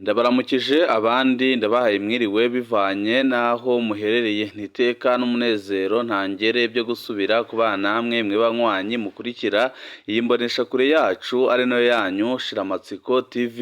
Ndabaramukije abandi ndabahaye mwiriwe bivanye n'aho muherereye. Ni iteka n'umunezero ntangere byo gusubira kubana namwe mwe banywanyi mukurikira iyi mboneshakure yacu ari nayo yanyu Shiramatsiko TV.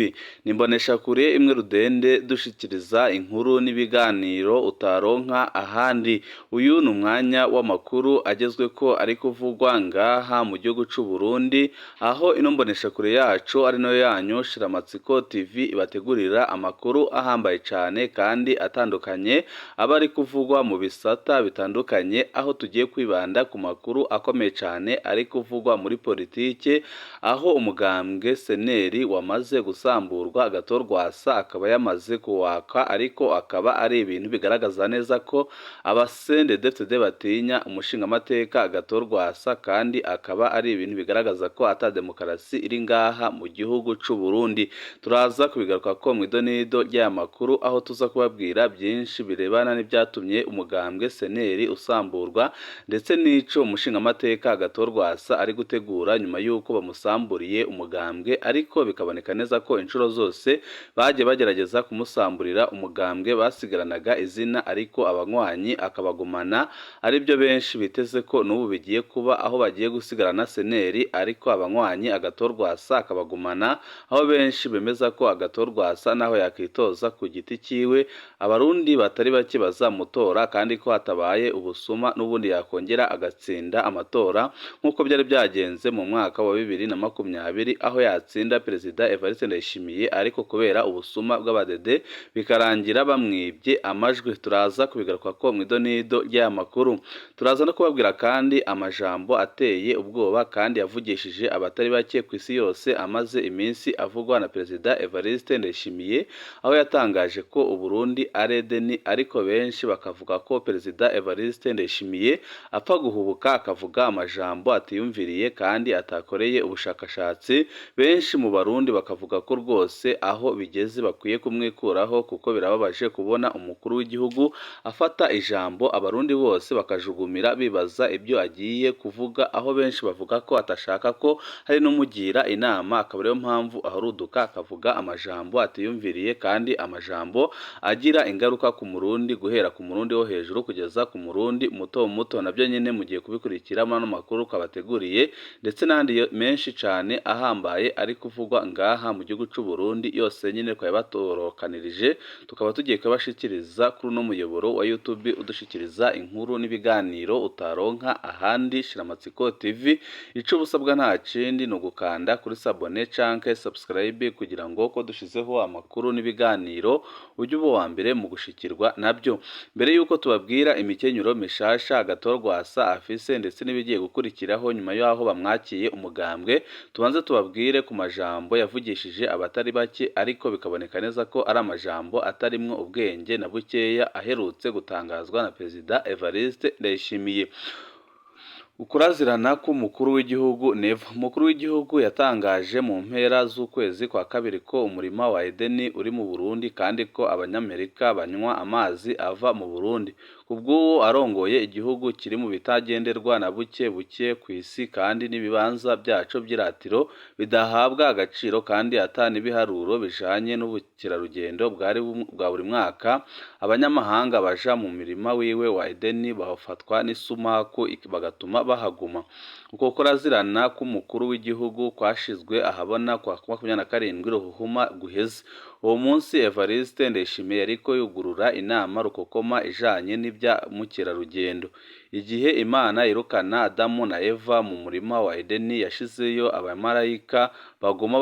Ni imboneshakure imwe rudende dushikiriza inkuru n'ibiganiro utaronka ahandi. Uyu ni umwanya w'amakuru agezweko ari kuvugwa ngaha mu gihugu c'u Burundi, aho ino mboneshakure yacu ari nayo yanyu Shiramatsiko TV ibategurira amakuru ahambaye cane kandi atandukanye aba ari kuvugwa mu bisata bitandukanye, aho tugiye kwibanda ku makuru akomeye cane ari kuvugwa muri politike, aho umugambwe CNL wamaze gusamburwa, Agathon Rwasa akaba yamaze kuwaka, ariko akaba ari ibintu bigaragaza neza ko aba CNDD-FDD batinya umushingamateka Agathon Rwasa, kandi akaba ari ibintu bigaragaza ko ata demokarasi iri ngaha mu gihugu c'u Burundi. Turaza kubigarukako mw'idonido ry'aya makuru, aho tuza kubabwira byinshi birebana n'ibyatumye umugambwe CNL usamburwa, ndetse n'ico umushingamateka Agathon Rwasa ari gutegura nyuma y'uko bamusamburiye umugambwe, ariko bikaboneka neza ko inshuro zose bagiye bagerageza kumusamburira umugambwe basigaranaga izina, ariko abanywanyi akabagumana, aribyo benshi biteze ko n'ubu bigiye kuba, aho bagiye gusigarana CNL ariko abanywanyi Agathon Rwasa akabagumana, aho benshi bemeza ko Agathon Rwasa naho yakwitoza ku giti ciwe abarundi batari bake bazamutora, kandi ko hatabaye ubusuma n'ubundi yakongera agatsinda amatora nk'uko byari byagenze mu mwaka wa 2020, aho yatsinda Perezida Evariste Ndayishimiye, ariko kubera ubusuma bw'abadede bikarangira bamwibye amajwi. Turaza kubigarukako mw'idonido ry'aya makuru. Turaza no kubabwira kandi amajambo ateye ubwoba kandi yavugishije abatari bake ku isi yose amaze iminsi avugwa na Perezida Evariste Ndayishimiye, aho yatangaje ko Uburundi ari Edeni, ariko benshi bakavuga ko Perezida Evariste Ndayishimiye apfa guhubuka akavuga amajambo atiyumviriye kandi atakoreye ubushakashatsi. Benshi mu Barundi bakavuga ko rwose aho bigeze bakwiye kumwikuraho, kuko birababaje kubona umukuru w'igihugu afata ijambo abarundi bose bakajugumira bibaza ibyo agiye kuvuga, aho benshi bavuga ko atashaka ko hari n'umugira inama, akaba ariyo mpamvu ahuruduka akavuga amajambo atiyumviriye kandi amajambo agira ingaruka ku Murundi, guhera ku Murundi wo hejuru kugeza ku Murundi muto muto. Nabyo nyine mugiye kubikurikira muri ano makuru kabateguriye, ndetse n'andi menshi cane ahambaye ari kuvugwa ngaha mu gihugu c'u Burundi, yose nyine twayabatorokanirije, tukaba tugiye kubashikiriza kuri uno muyoboro wa YouTube udushikiriza inkuru n'ibiganiro utaronka ahandi, Shiramatsiko TV. Ico ubusabwa nta kindi ni ugukanda kuri s'abonner canke subscribe, kugira ngo ko dushizeho amakuru n'ibiganiro ujye uba uwa mbere mu gushikirwa nabyo. Mbere y'uko tubabwira imikenyero mishasha Agathon Rwasa afise ndetse n'ibigiye gukurikiraho nyuma y'aho bamwakiye umugambwe, tubanze tubabwire ku majambo yavugishije abatari bake, ariko bikaboneka neza ko ari amajambo atarimwo ubwenge na bukeya, aherutse gutangazwa na Perezida Evariste Ndayishimiye. Ukurazirana k'umukuru w'igihugu Neva. Umukuru w'igihugu yatangaje mu mpera z'ukwezi kwa kabiri ko umurima wa Edeni uri mu Burundi, kandi ko abanyamerika banywa amazi ava mu Burundi. Kubw'uwo arongoye igihugu kiri mu bitagenderwa na buke buke ku isi, kandi n'ibibanza byaco vy'iratiro bidahabwa agaciro, kandi ata n'ibiharuro bijanye n'ubukerarugendo bwa buri mwaka, abanyamahanga baja mu mirima wiwe wa Edeni bafatwa n'isumaku bagatuma bahaguma. Uko kurazirana k'umukuru w'igihugu kwashizwe ahabona kwa 27 Ruhuhuma guheze. Uwo munsi Evariste Ndayishimiye yariko yugurura inama rukokoma ijanye n'ivya mukerarugendo. Igihe Imana yirukana Adamu na Eva mu murima wa Edeni, yashizeyo abamarayika baguma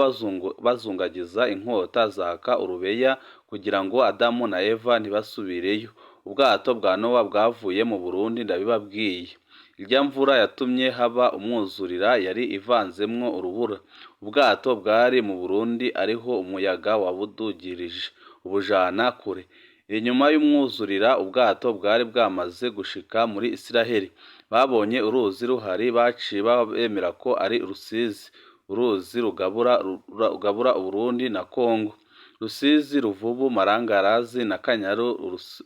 bazungagiza inkota zaka urubeya kugira ngo Adamu na Eva ntibasubireyo. Ubwato bwa Nowa bwavuye mu Burundi ndabibabwiye. Irya mvura yatumye haba umwuzurira yari ivanzemwo urubura. Ubwato bwari mu Burundi ariho umuyaga wabudugirije ubujana kure. Inyuma y'umwuzurira ubwato bwari bwamaze gushika muri Isiraheli. Babonye uruzi ruhari baciye bemera ko ari Rusizi, uruzi rugabura Uburundi na Kongo. Rusizi, Ruvubu, Marangarazi na Kanyaru,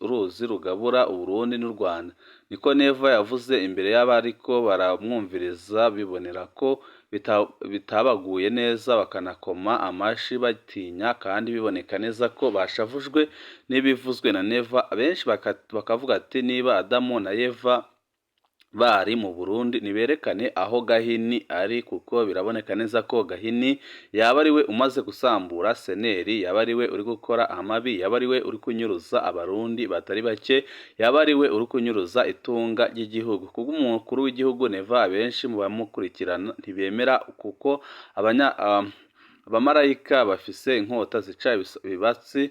uruzi rugabura Uburundi n'u Rwanda. Niko Neva yavuze imbere y'abariko baramwumviriza, bibonera ko bitabaguye neza, bakanakoma amashi batinya, kandi biboneka neza ko bashavujwe n'ibivuzwe na Neva. Abenshi bakavuga ati niba Adamu na Eva bari mu Burundi, niberekane aho Gahini ari, kuko biraboneka neza ko Gahini yaba ari we umaze gusambura seneri, yaba ari we uri gukora amabi, yaba ari we uri kunyuruza abarundi batari bake, yaba ari we uri kunyuruza itunga ry'igihugu. Kuko umukuru w'igihugu Neva, abenshi mu bamukurikirana ntibemera, kuko abamarayika bafise inkota zica ibibatsi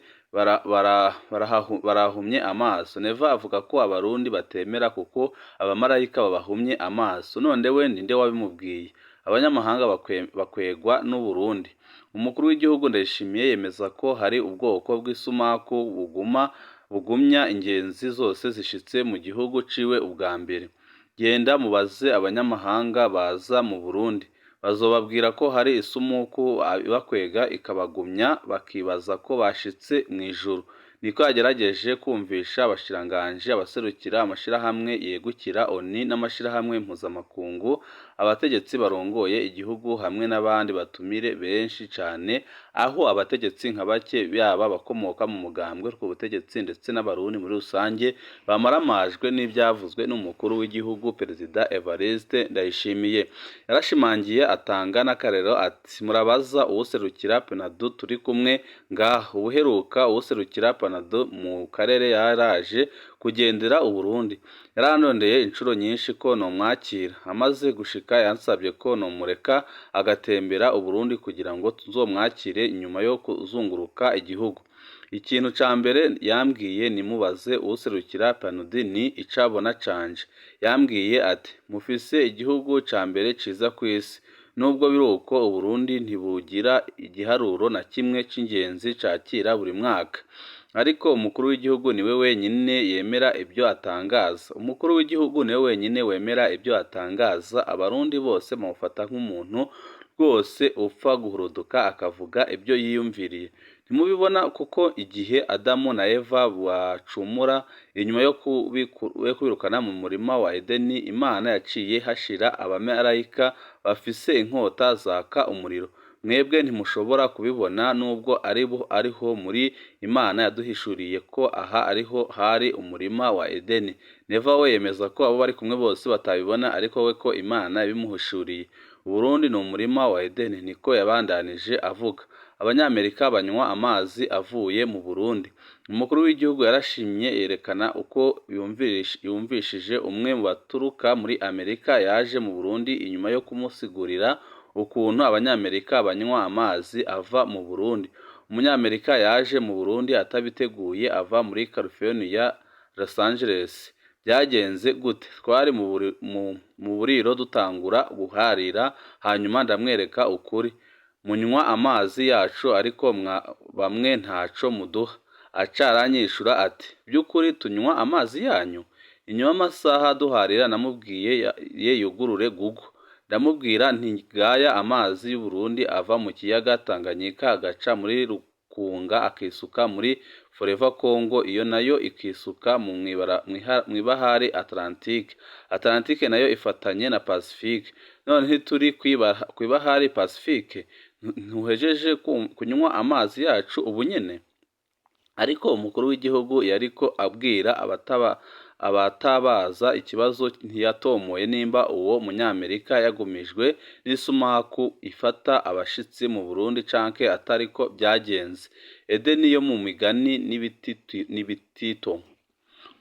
barahumye amaso. Neva avuga ko abarundi batemera kuko abamarayika babahumye amaso. None we ninde wabimubwiye? Abanyamahanga bakwegwa n'Uburundi. Umukuru w'igihugu Ndayishimiye yemeza ko hari ubwoko bw'isumaku buguma bugumya ingenzi zose zishitse mu gihugu ciwe ubwa mbere. Genda mubaze abanyamahanga baza mu Burundi, bazobabwira ko hari isumuku ibakwega ikabagumya, bakibaza ko bashitse mw'ijuru. Niko yagerageje kumvisha abashiranganje, abaserukira amashirahamwe yegukira ONU n'amashirahamwe mpuzamakungu, abategetsi barongoye igihugu hamwe n'abandi batumire benshi cane, aho abategetsi nka bake, yaba abakomoka mu mugambwe ku butegetsi ndetse n'abarundi muri rusange, bamaramajwe n'ivyavuzwe n'umukuru w'igihugu Perezida Evariste Ndayishimiye. Yarashimangiye atanga n'akarero ati murabaza uwuserukira PNADU turi kumwe ngaha, uwuheruka uwuserukira PNADU mu karere yaraje kugendera Uburundi, yarandondeye inshuro nyinshi ko nomwakira, amaze gushika yansabye ko nomureka agatembera Uburundi kugira ngo tuzomwakire nyuma yo kuzunguruka igihugu. Ikintu ca mbere yambwiye nimubaze uwuserukira PNUD ni icabona canje. Yambwiye ati mufise igihugu ca mbere ciza kw'isi. Nubwo biruko, Uburundi ntibugira igiharuro na kimwe c'ingenzi cakira buri mwaka. Ariko umukuru w'igihugu niwe wenyine yemera ibyo atangaza. Umukuru w'igihugu niwe wenyine wemera ibyo atangaza. Abarundi bose bamufata nk'umuntu rwose upfa guhuruduka akavuga ibyo yiyumviriye. Ntimubibona kuko igihe Adamu na Eva bacumura inyuma yo kubirukana mu murima wa Edeni, Imana yaciye hashira abamarayika bafise inkota zaka umuriro. Mwebwe ntimushobora kubibona nubwo ariho muri Imana yaduhishuriye ko aha ariho hari umurima wa Edeni. Neva we yemeza ko abo bari kumwe bose batabibona, ariko we ko Imana yabimuhishuriye. Uburundi ni umurima wa Edeni, niko yabandanije avuga. Abanyamerika banywa amazi avuye mu Burundi. Umukuru w'igihugu yarashimye yerekana uko yumvishije umwe mu baturuka muri Amerika yaje mu Burundi inyuma yo kumusigurira ukuntu abanyamerika banywa amazi ava mu Burundi. Umunyamerika yaje mu Burundi atabiteguye, ava muri California, Los Angeles. Byagenze gute? Twari mu buriro dutangura guharira, hanyuma ndamwereka ukuri. Munywa amazi yacu ariko bamwe ntaco muduha. Aca aranyishura ati by'ukuri tunywa amazi yanyu? Inyuma y'amasaha duharira namubwiye ye yugurure Google. Ndamubwira nti ngaya amazi y'Uburundi ava mu kiyaga Tanganyika agaca muri Rukunga akisuka muri Forever Congo, iyo nayo ikisuka mu mw'ibahari Atlantique. Atlantique nayo ifatanye na Pacifique. None ntituri kw'ibahari Pacifique? Ntuhejeje kunywa amazi yacu ubu nyene? Ariko umukuru w'igihugu yariko abwira abatabaza ikibazo ntiyatomoye nimba uwo munyamerika yagumijwe n'isumaku ifata abashitsi mu Burundi canke atariko byagenze. Edeni yo mu migani n'ibitito.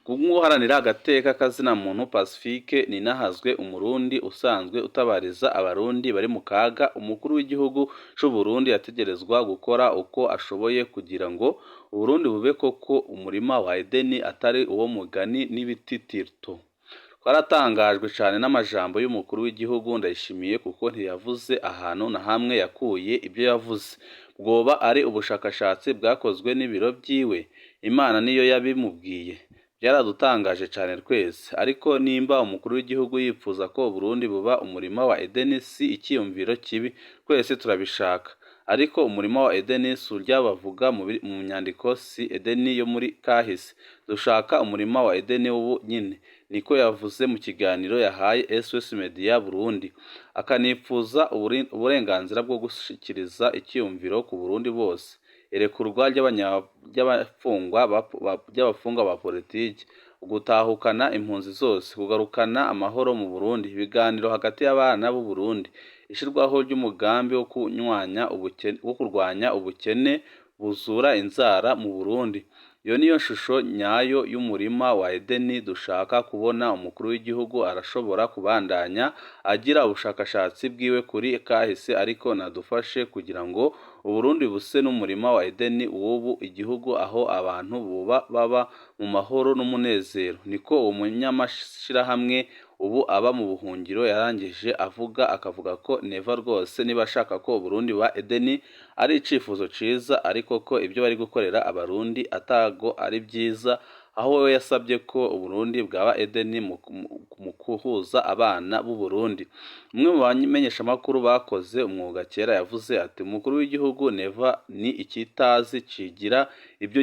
Kubw'uharanira agateka kazina muntu Pacifique Ninahazwe, umurundi usanzwe utabariza abarundi bari mu kaga, umukuru w'igihugu c'u Burundi yategerezwa gukora uko ashoboye kugira ngo Uburundi bube koko umurima wa Edeni, atari uwo mugani n'ibititirto. Twaratangajwe cane n'amajambo y'umukuru w'igihugu Ndayishimiye, kuko ntiyavuze ahantu na hamwe yakuye ibyo yavuze. Bwoba ari ubushakashatsi bwakozwe n'ibiro vyiwe? Imana niyo yabimubwiye. Byaradutangaje cane twese. Ariko nimba umukuru w'igihugu yipfuza ko Uburundi buba umurima wa Edeni, si icyiyumviro kibi, twese turabishaka. Ariko umurima wa Edeni si urya bavuga mu nyandiko, si Edeni yo muri kahise. Dushaka umurima wa Edeni w'ubu nyene. Niko yavuze mu kiganiro yahaye SOS Media Burundi, akanipfuza uburenganzira bwo gushikiriza icyiyumviro ku Burundi bose, irekurwa ry'abafungwa ba politiki, gutahukana impunzi zose, kugarukana amahoro mu Burundi, ibiganiro hagati y'abana b'u Burundi, ishirwaho ry'umugambi wo kurwanya ubukene buzura inzara mu Burundi. Iyo niyo shusho nyayo y'umurima wa Edeni dushaka kubona. Umukuru w'igihugu arashobora kubandanya agira ubushakashatsi bwiwe kuri kahise, ariko nadufashe kugira ngo Uburundi buse n'umurima wa Edeni w'ubu, igihugu aho abantu buba baba mu mahoro n'umunezero. Niko uwo munyamashirahamwe ubu aba mu buhungiro yarangije avuga, akavuga ko Neva rwose niba ashaka ko Uburundi buba Edeni ari icifuzo ciza, ariko ko ibyo bari gukorera Abarundi atago ari byiza, aho we yasabye ko Uburundi bwaba Edeni mu guhuza abana b'u Burundi. Umwe mu bamenyeshamakuru bakoze umwuga kera yavuze ati: "Umukuru w'igihugu Neva ni ikitazi cigira ibyo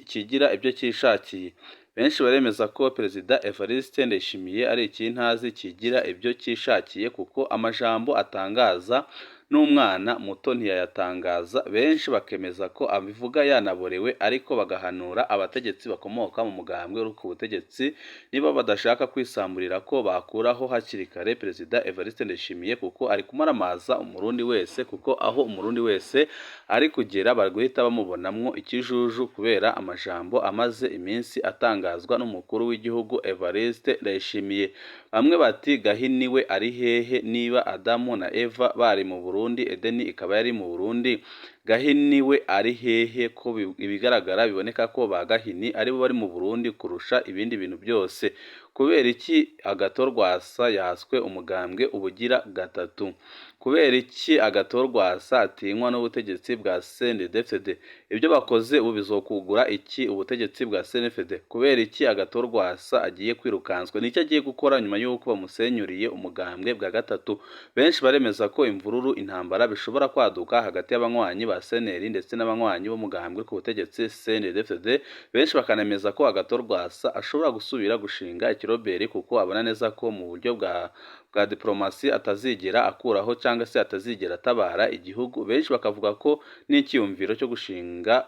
kigira ibyo cyishakiye." Benshi baremeza ko Perezida Evariste Ndayishimiye ari ikintazi kigira ibyo cyishakiye, kuko amajambo atangaza n'umwana muto ntiyayatangaza. Benshi bakemeza ko abivuga yanaborewe, ariko bagahanura abategetsi bakomoka mu mugambwe uri ku butegetsi, niba badashaka kwisamburira, ko bakuraho hakiri kare Perezida Evariste Ndayishimiye, kuko ari kumaramaza Umurundi wese, kuko aho Umurundi wese ari kugera bari guhita bamubonamwo ikijuju kubera amajambo amaze iminsi atangazwa n'umukuru w'igihugu Evariste Ndayishimiye. Bamwe bati: "Gahini we ari hehe? Niba Adamu na Eva bari mu Burundi, Edeni ikaba yari mu Burundi, Gahini we ari hehe? Ko ibigaragara biboneka ko ba Gahini aribo bari mu Burundi kurusha ibindi bintu byose. Kubera iki Agathon Rwasa yaswe umugambwe ubugira gatatu? Kubera iki Agathon Rwasa atinywa n'ubutegetsi bwa CNDD-FDD? Ibyo bakoze ubu bizokugura iki ubutegetsi bwa CNDD-FDD? Kubera iki Agathon Rwasa agiye kwirukanswa? Nicyo agiye gukora nyuma y'uko bamusenyuriye umugambwe bwa gatatu?" Benshi baremeza ko imvururu, intambara bishobora kwaduka hagati y'abanywanyi ba CNL ndetse n'abanywanyi b'umugambwe ku butegetsi CNDD-FDD. Benshi bakanemeza ko Agathon Rwasa ashobora gusubira gushinga ikiroberi, kuko abona neza ko mu buryo bwa diplomasi atazigera akuraho cyangwa se atazigera atabara igihugu. Benshi bakavuga ko n'icyiyumviro cyo gushinga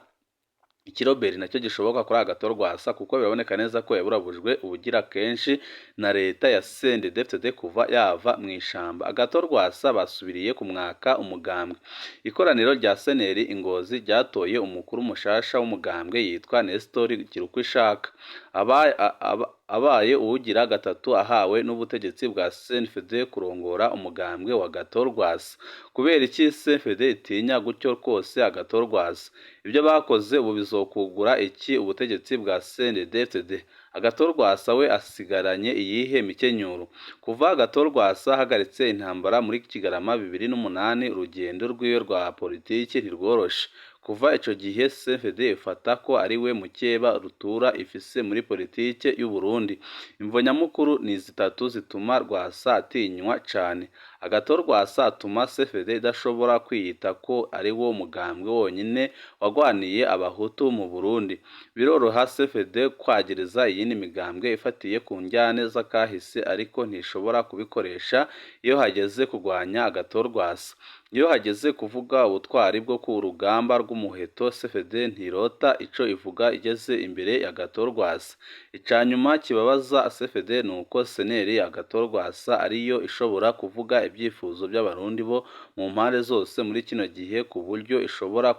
ikiroberi nacyo gishoboka kuri Agathon Rwasa, kuko biraboneka neza ko yaburabujwe ubugira kenshi na leta ya CNDD-FDD kuva yava mu ishamba. Agathon Rwasa basubiriye kumwaka umugambwe. Ikoraniro rya CNL i Ngozi ryatoye umukuru mushasha w'umugambwe yitwa Nestor Girukwishaka, abaye uwugira gatatu ahawe n'ubutegetsi bwa CNDD kurongora umugambwe wa Agathon Rwasa. Kubera iki CNDD itinya gutyo kose Agathon Rwasa? Ibyo bakoze ubu bizokugura iki ubutegetsi bwa CNDD-FDD? Agathon Rwasa we asigaranye iyihe mikenyuro? Kuva Agathon Rwasa ahagaritse intambara muri Kigarama 2008, urugendo rwiwe rwa politiki ntirworoshe. Kuva ico gihe CNDD ifata ko ari we mukeba rutura ifise muri politike y'u Burundi. Imvo nyamukuru ni zitatu zituma Rwasa atinywa cane. Agathon Rwasa atuma CNDD idashobora kwiyita ko ari wo mugambwe wonyine wagwaniye Abahutu mu Burundi. Biroroha CNDD kwagiriza iyindi migambwe ifatiye ku njyane z'akahise, ariko ntishobora kubikoresha iyo hageze kurwanya Agathon Rwasa. Iyo hageze kuvuga ubutwari bwo ku rugamba rw'umuheto, CNDD ntirota ico ivuga igeze imbere ya Agathon Rwasa. Icanyuma kibabaza CNDD ni uko CNL ya Agathon Rwasa ariyo ishobora kuvuga ibyifuzo by'Abarundi bo mu mpande zose muri kino gihe, ku buryo ishobora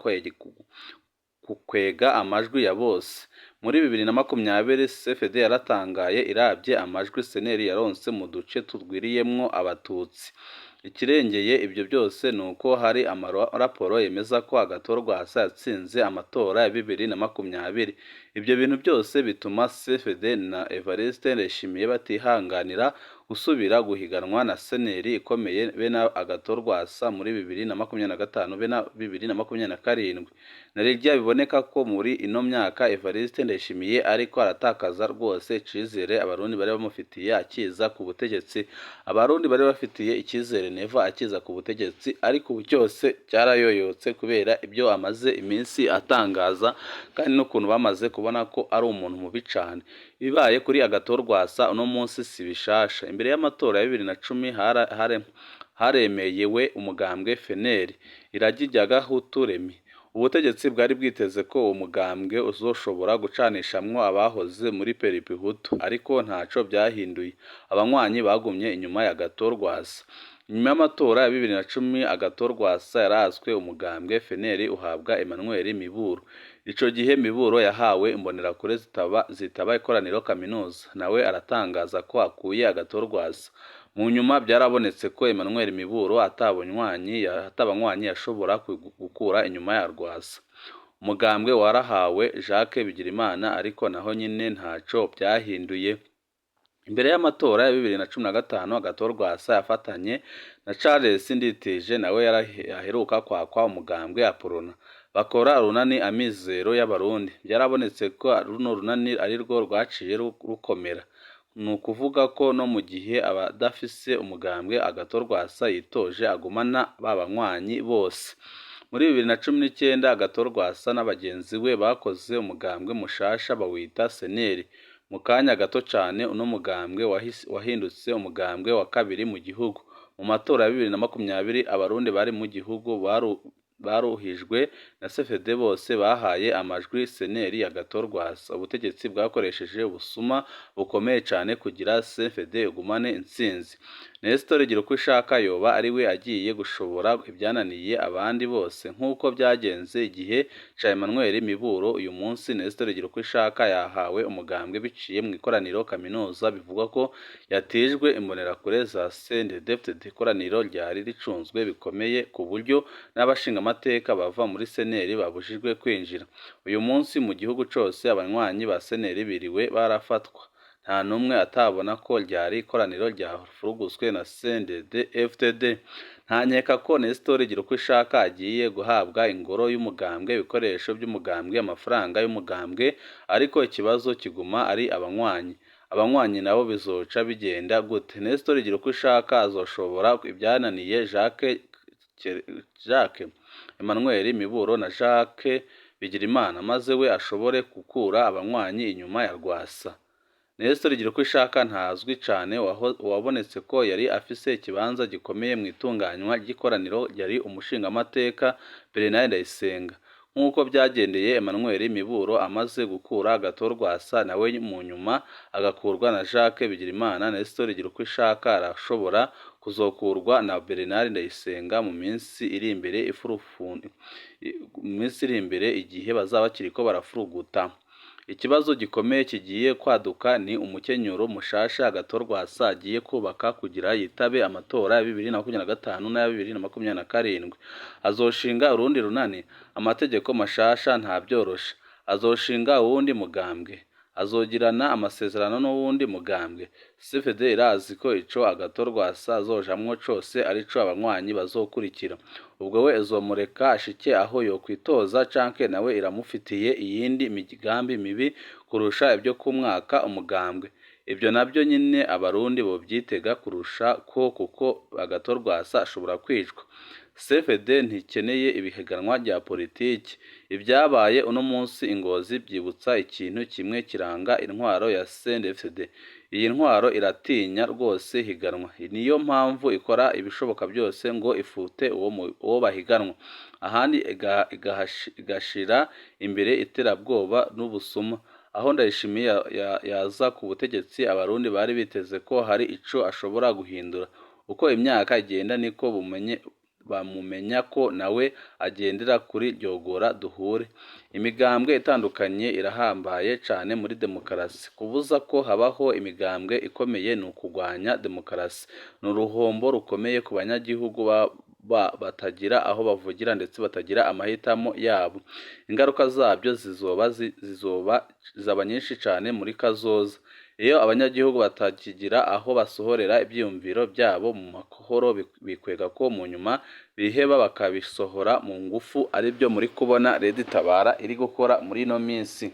kwega amajwi ya bose. Muri 2020 CFD yaratangaye irabye amajwi CNL yaronse mu duce tugwiriyemwo Abatutsi. Ikirengeye ibyo byose ni uko hari amaraporo yemeza ko Agathon Rwasa yatsinze amatora ya 2020. Ibyo bintu byose bituma CFD na Evariste Ndayishimiye batihanganira gusubira guhiganwa na CNL ikomeye be na Agathon Rwasa muri 2025 be na 2027. Na rirya biboneka ko muri ino myaka Evariste Ndayishimiye ariko aratakaza rwose icizere Abarundi bari bamufitiye akiza ku butegetsi. Abarundi bari bafitiye icyizere Neva akiza ku butegetsi, ariko ubu cyose cyarayoyotse kubera ibyo amaze iminsi atangaza kandi n'ukuntu bamaze kubona ko ari umuntu mubi cane. Ibibaye kuri Agathon Rwasa uno munsi si bishasha. Imbere y'amatora ya 2010 haremeyewe umugambwe FNL iragi rya Gahutu Remy. Ubutegetsi bwari bwiteze ko uwo mugambwe uzoshobora gucanishamwo abahoze muri Palipehutu, ariko ntaco byahinduye. Abanywanyi bagumye inyuma ya Agathon Rwasa. Inyuma y'amatora ya 2010 Agathon Rwasa yaraswe umugambwe FNL uhabwa Emmanuel Miburo. Ico gihe Miburo yahawe imbonerakure zitaba ikoraniro kaminuza, nawe aratangaza ko akuye Agathon Rwasa. Mu nyuma byarabonetse ko Emmanuel Miburo atabanywanyi yashobora gukura inyuma ya Rwasa. Umugambwe warahawe Jacques Bigirimana, ariko naho nyine ntaco byahinduye. Imbere y'amatora ya 2015 Agathon Rwasa yafatanye na Charles Nditije, nawe yaheruka kwakwa umugambwe Uprona, bakora urunani Amizero y'Abarundi. Byarabonetse ko runo runani arirwo rwaciye rukomera. Ni ukuvuga ko no mu gihe abadafise umugambwe Agathon Rwasa yitoje agumana ba banywanyi bose. Muri 2019 Agathon Rwasa n'abagenzi we bakoze umugambwe mushasha bawita CNL. Mu kanya gato cane uno mugambwe wahindutse umugambwe wa kabiri mu gihugu. Mu matora ya 2020 abarundi bari mu gihugu baruhijwe na CFD bose bahaye amajwi CNL ya Agathon Rwasa. Ubutegetsi bwakoresheje ubusuma bukomeye cane kugira CFD igumane intsinzi. Nestor Girukwishaka yoba ari we agiye gushobora ibyananiye abandi bose nk'uko byagenze igihe ca Emmanuel Miburo. Uyu munsi Nestor Girukwishaka yahawe umugambwe biciye mu ikoraniro kaminuza, bivugwa ko yatijwe imbonerakure za CNDD-FDD. Ikoraniro ryari ricunzwe bikomeye ku buryo n'abashingamateka bava muri CNL babujijwe kwinjira. Uyu munsi mu gihugu cose abanywanyi ba CNL biriwe barafatwa, nta n'umwe atabona ko ryari ikoraniro ryafuruguswe na CNDD-FDD. Nta nkeka ko Nestor Girukwishaka agiye guhabwa ingoro y'umugambwe, ibikoresho by'umugambwe, amafaranga y'umugambwe, ariko ikibazo kiguma ari abanywanyi. Abanywanyi nabo bizoca bigenda gute? Nestor Girukwishaka azoshobora ibyananiye Jacques Emmanuel Miburo na Jacques Bigirimana, maze we ashobore gukura abanywanyi inyuma ya Rwasa. Nestor Girukwishaka ntazwi cane, wabonetse ko yari afise ikibanza gikomeye mu itunganywa ry'ikoraniro yari umushingamateka Bernard Ndayisenga. Nk'uko byagendeye Emmanuel Miburo amaze gukura Agathon Rwasa, nawe mu nyuma agakurwa na Jacques Bigirimana, Nestor Girukwishaka arashobora kuzokurwa na Bernard Ndayisenga mu minsi iri imbere mu minsi iri imbere igihe bazaba bakiriko barafuruguta. Ikibazo gikomeye kigiye kwaduka ni umukenyuro mushasha Agathon Rwasa agiye kubaka kugira yitabe amatora ya 2025 n'aya 2027. Azoshinga urundi runani? Amategeko mashasha ntabyorosha. Azoshinga uwundi mugambwe? Azogirana amasezerano n'uwundi mugambwe? CFD irazi ko ico Agathon Rwasa azojamwo cose arico abanywanyi bazokurikira. Ubwo we izomureka ashike aho yokwitoza, canke nawe iramufitiye iyindi migambi mibi kurusha ibyo kumwaka umugambwe? Ibyo nabyo nyine abarundi bovyitega kurusha ko, kuko Agathon Rwasa ashobora kwicwa. CFD ntikeneye ibihiganwa rya politiki. Ibyabaye uno munsi i Ngozi byibutsa ikintu kimwe kiranga intwaro ya CNDD-FDD. Iyi ntwaro iratinya rwose higanwa, niyo mpamvu ikora ibishoboka byose ngo ifute uwo bahiganwa, ahandi igashira imbere iterabwoba n'ubusuma. Aho Ndayishimiye yaza ku butegetsi, abarundi bari biteze ko hari ico ashobora guhindura. Uko imyaka igenda niko bumenye bamumenya ko nawe agendera kuri ryogora duhure. Imigambwe itandukanye irahambaye cane muri demokarasi. Kubuza ko habaho imigambwe ikomeye ni ukugwanya demokarasi, ni uruhombo rukomeye ku banyagihugu batagira aho bavugira ndetse batagira amahitamo yabo. Ingaruka zabyo zizoba zaba nyinshi cane muri kazoza. Iyo abanyagihugu batakigira aho basohorera ivyiyumviro byabo mu mahoro, bikwega ko mu nyuma biheba bakabisohora mu ngufu, aribyo muri kubona Red Tabara iri gukora muri ino minsi.